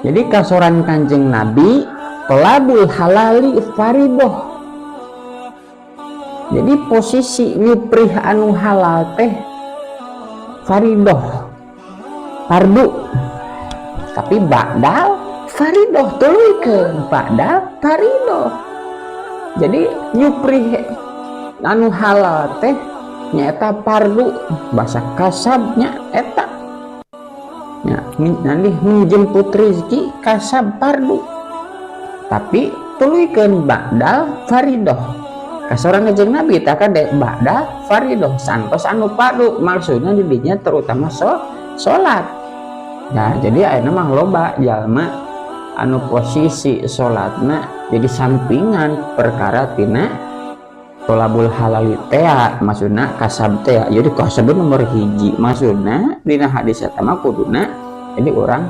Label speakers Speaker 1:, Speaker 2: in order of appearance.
Speaker 1: Jadi kasoran Kanjeng Nabi, tolabul halali faridoh. Jadi posisi nyuprih anu halal teh faridoh, fardu. Tapi ba'dal faridoh, tuluykeun ba'dal faridoh. Jadi nyuprih anu halal teh nyaeta fardu, bahasa kasabnya eta ya, nanti menjemput rezeki kasab fardu, tapi tuluykeun ba'dal faridoh. Kasoran Kanjeng Nabi tak kade ba'dal faridoh, santos anu fardu, maksudnya didinya terutama salat. Nah, jadi ayeuna mah loba jalma anu posisi salatna jadi sampingan perkara tina tolabul halali tea, maksudna kasab tea. Jadi kasab nomor hiji, maksudna dina hadis eta mah kuduna jadi orang